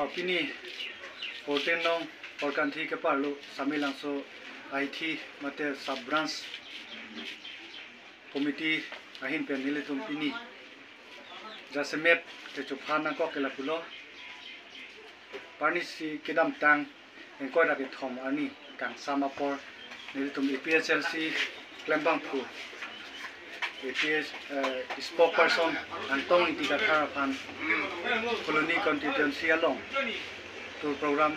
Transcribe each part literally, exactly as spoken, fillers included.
Pini fourteen nong Korkanthi keparlo Samelangso I T mate sub branch committee ahin pen nelitum pini jasemet kechophan nangkok ke lapulo. Parnisi kedamtang ingkoi ra kethom arni kangsam apor nelitum A P H L C klembangphu A P H, eh, spokesperson Angtong Ingti Kathar aphan Phuloni constituency along tour program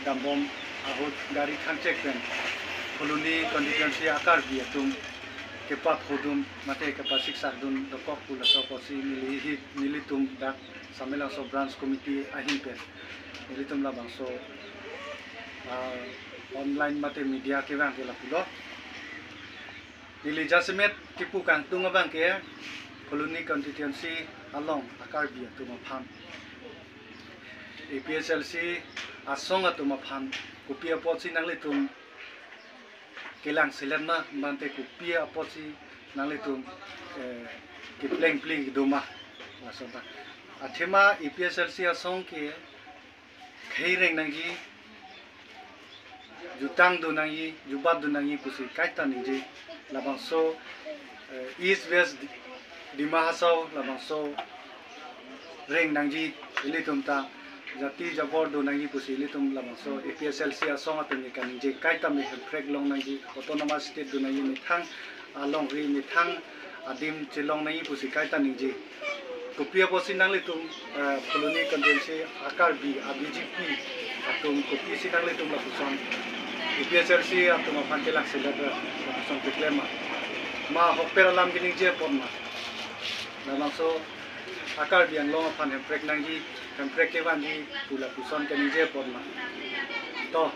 dambom ahut gari khangchek pen Phuloni constituency a-Karbi atum kepaphodun mate kepasiksakdun dokok pu laso apotsi neli hi, nelitum dak Samelangso branch committee ahin pen nelitum labangso, ah, online mate media kevang ke lapulo. Neli jasemet kipu kangtung abang ke Phuloni constituency along a-Karbi atum aphan, A P H L C asong atum aphan kopi apotsi nanglitum kelang selet ma, mate kopi apotsi nanglitum, eh, keplengple kedo ma. Laso ta. Athema A P H L C asong ke khei reng nangji, jutang do nangji, jubat do nangji pusi kaita ningje. Labangso, eh, East West Dima Hasao labangso reng nangji, ilitum ta jati jabor do nangji pusi ilitum labangso A P H L C asong atum ke kaningje, kaita me hemprek long nangji, autonomous state do nangji, methang alongri methang adim chelong nangji pusi kaita ningje. Kopi apotsi nanglitum, eh, Phuloni constituency a-Karbi a-B J P atum kopisi nanglitum lapuson A P H L C atum aphan kelang selet ra lapuson keklem ma? Ma hokpet alam keningje apot ma? Labangso a-Karbi Anglong aphan hemprek nangji, hemprek kevanji pu lapuson keningje apot ma? To,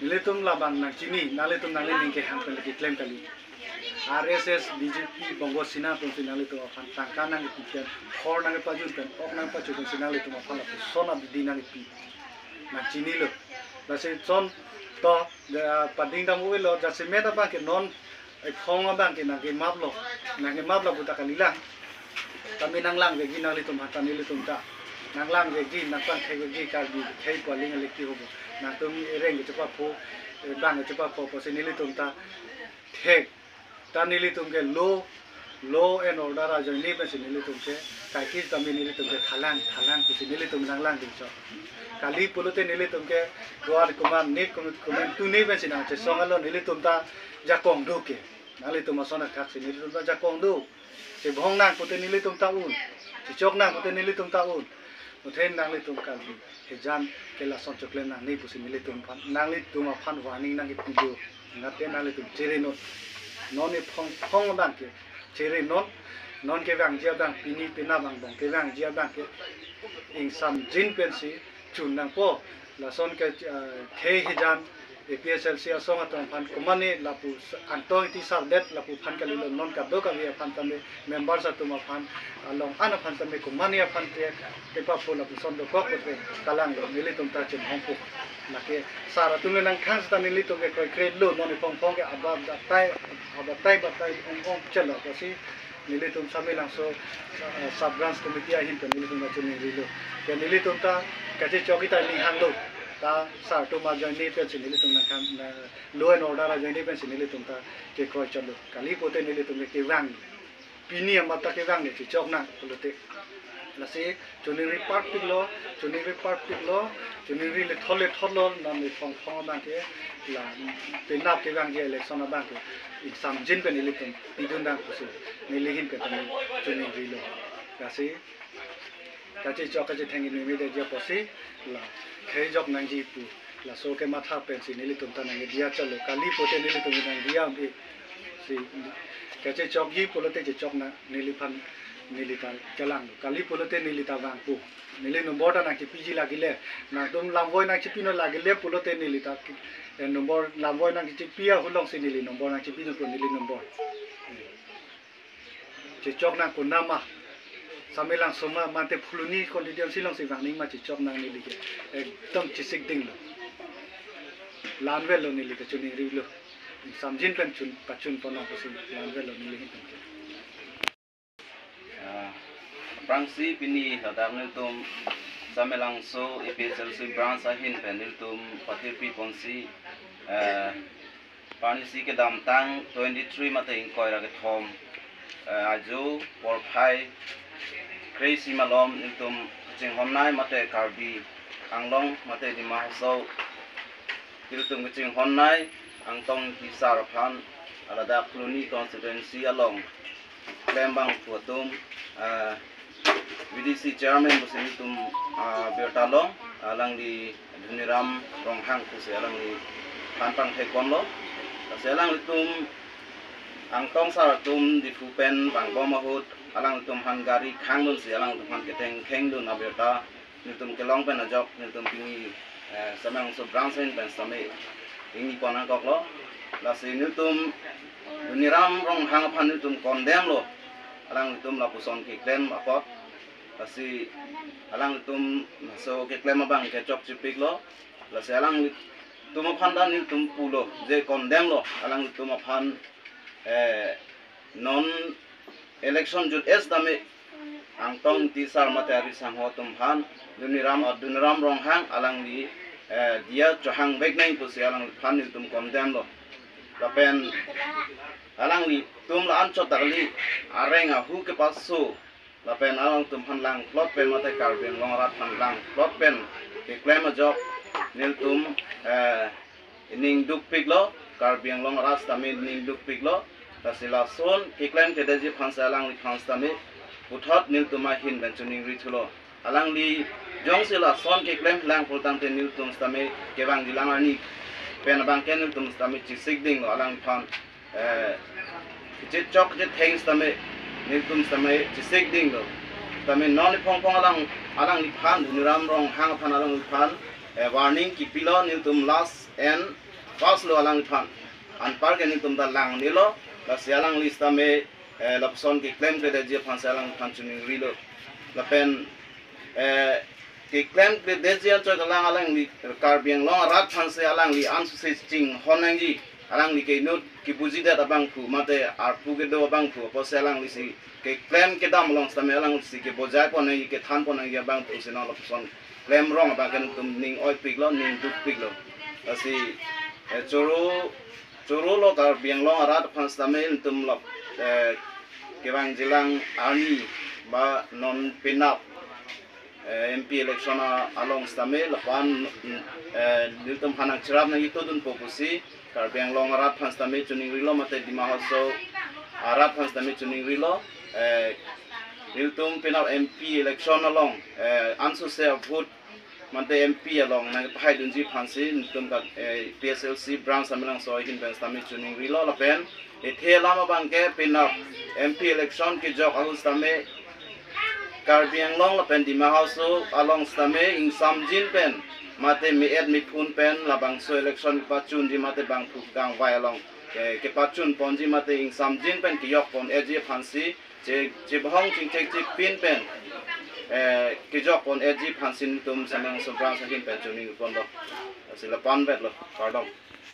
nelitum labang nangchini, nanglitum nanglining kehang pen keklem kali. R S S, B J P, Bongo Sena atumsi nanglitum aphan tangka nangkepi pen, hor nangkepajun pen, ok nangpacho pensi nanglitum aphan lapuson abidi nangkepi. Nangchinilo. Lasi son to, ja, pading dam-uvelo, jasemet abang ke non ephong abang ke nangkemaplo. Nangkemap lapu ta kalilang. Tame nanglangvekji nanglitum aphan ta nelitum ta. Nanglangvekji, nangpangthekvekji, Karbi khei pu aling alek ti hobo. Nangtum ereng kechepapho, eh, bang kechepapho pusi nelitum ta thek. Ta nelitum ke law, law and order ajoine pensi nelitum ke, kaikis tame nelitum ke thalang, thalang pusi nelitum nanglangding chot. Kali pulote nelitum ke duar komat, nek komat, komat tune pensi nangchesong alo nelitum ta jakong do ke. Nanglitum ason athaksi nelitum ta jakong do. Chebhong nang pute nelitum ta un. Chechok nang pute nelitum ta un. Muthen nanglitum Karbi hijan ke lason choklem nangne pusi nelitum aphan, nanglitum aphan warning nangkepi do. Nate nanglitum cherenon. Non ephong phong abang ke cherenon. Non kevangji abang pini penap angbong kevangji abang ke ingsamjin pensi chun nangpo. Lason ke, eh, khei hijan A P H L C asong atum aphan komane lapu s-, Angtong Ingti sardet lapu aphan kalilo, non kadokave aphan tame, members atum aphan, along an aphan tame komane aphan te, tepapho lapuson dokok putre kalanglo, nelitum ta chenghongpo. Lake sar atum le nangkhang seta nelitum ke kroikre lo, non ephong phong ke aba batai, abatai batai ong ong chelo, pusi nelitum Samelangso, eh, sub branch committee ahin pen nelitum ta chiningrilo. Ya nelitum ta kachechok ita ning hanglo. Ta sar atum ajoine pensi nelitum nangkhang, na law and order ajoine pensi nelitum ta kekroi chotlo. Kali pute nelitum ke kevang. Pini amat ta kevang ne chechok nang pulote. Lasi chiningri parpiklo, chiningri parpiklo, chiningri lethot lethotlo, non ephong phong abang ke la penap kevangji election abang ke ingsamjin pen ilitum pidun nang pusi neli ahin pen tame chiningrilo. Lasi kachechok kachetheng inut me detji apotsi la khei jok nangji pu laso kematha pensi nelitum ta nangdiya chotlo. Kali pute nelitum nangdiya un-e. Si kachechokji pulote chechok nang, neliphan neli ta kelanglo. Kali pulote neli ta vangpo. Neli number ta nangchepiji lagile. Nangtum lamvoi nangchepinon lagile pulote neli ta, eh, number lamvoi nangchepi ahut alongsi neli number nangchepinon pu neli number. Chechok nang konat ma, Samelangso ma, mate Phuloni constituency alongsi vang nang ma chechok nang neli ke. Ekdom chesik dinglo. La-anvetlo neli ke chiningrilo. Ingsamjin pen chun, pachun pon nang pusi la-anvetlo neli ahin pen ke. Ah, Aphrangsi pini ladak nelitum Samelangso A P H L C branch ahin pen nelitum patirpi ponsi, eh, parnisi kedamtang twenty-three mate ingkoi ra kethom, eh, ajo porphai kre-isi malom nelitum kachinghonnei mate Karbi Anglong mate Dima Hasao nelitum kachinghonnei Angtong Ingti sar aphan ladak Phuloni constituency along klem abangphu atum, eh, V D C chairman pusi nelitum, ah, birta long, alangli Dhoniram Ronghang pusi alangliphan pangthek ponlo. Lasi alanglitum Angtong sar atum Diphu pen vangbom ahut alanglitum aphan gari khangdunsi alanglitum aphan kethengkhengdun abirta nelitum kelong pen ajok nelitum pini, eh, Samelangso branch ahin pen sitame ingni pon nangkoklo. Lasi nelitum Dhoniram Ronghang aphan nelitum condemn lo. Alanglitum lapuson keklem apot. Lasi alanglitum laso keklem abang ke chokchepiklo. Lasi alanglitum aphan ta nelitum pulo, je condemn lo. Alanglitum aphan, eh, non election jut-e sitame Angtong Ingti sar mate ari sangho atum aphan Dhoniram, Dhoniram Ronghang alangli, eh, diya chohang vek nang pusi alangliphan nelitum condemn lo. Lapen alanglitum la-anchot ta kali, areng ahu kepaso, lapen alangtum aphan langplot pen mate Karbi Anglong arat aphan langplot pen keklem ajok nelitum, eh, ning dukpiklo, Karbi Anglong arat sitame ning dukpiklo. Lasi lason keklemkledetji aphansi alangliphan sitame puthot nelitum ahin pen choningri thulo. Alangli jongsi lason keklem lang pulotangte nelitum sitame kevangjilang arni pen abang ke nelitum sitame chesik dinglo alangliphan, eh, kechechok kechetheng sitame nelitum sitame chesik dinglo. Sitame non iphongphong alang, alangliphan, Dhoniram Ronghang aphan alangliphan, eh, warning kipilo, nelitum last and first lo alangliphan. Anpar ke nelitum ta langnelo, lasi alangli sitame, eh, lapuson keklemkledetji aphansi alangliphan choningrilo. Lapen, eh, keklemkledetji anchot alang alangli Karbi Anglong arat aphansi alangli ansose chinghon nangji. Alangli ke inut kebujidet abangphu mate arpu kedo abangphu apotsi alanglisi keklem kedam along sitame alanglisi kebojai pon nangji, kethan pon nangji abangphu si non lapuson klem rong abang ke nelitum ning oipiklo, ning dukpiklo. Lasi, eh, choro, chorolo Karbi Anglong arat aphan sitame nelitum lap, eh, kevangjilang arni ba non penap, eh, M P election a-, along sitame lapu-an, eh, nelitum aphan nangcherap nangji todunpo pusi Karbi Anglong arat aphan sitame choningrilo mate Dima Hasao arat aphan sitame choningrilo, eh, nelitum penap M P election along, eh, ansose avote mate M P along nangpahaidunji aphansi nelitum ka, eh, A P H L C branch Samelangso ahin pen sitame choningrilo lapen ethe alam abang ke penap M P election kejok ahut sitame Karbi Anglong lapen Dima Hasao along sitame ingsamjin pen mate me-et mephun pen labangso election kepachunji mate bangphu kangvai along ke, kepachun ponji mate ingsamjin pen kejok pon-eji aphansi che, chebohong chingchek chepin pen, eh, kejok pon-eji aphansi nelitum Samelangso branch ahin pen choningri ponlo. Lasi lapu-an vetlo, kardom.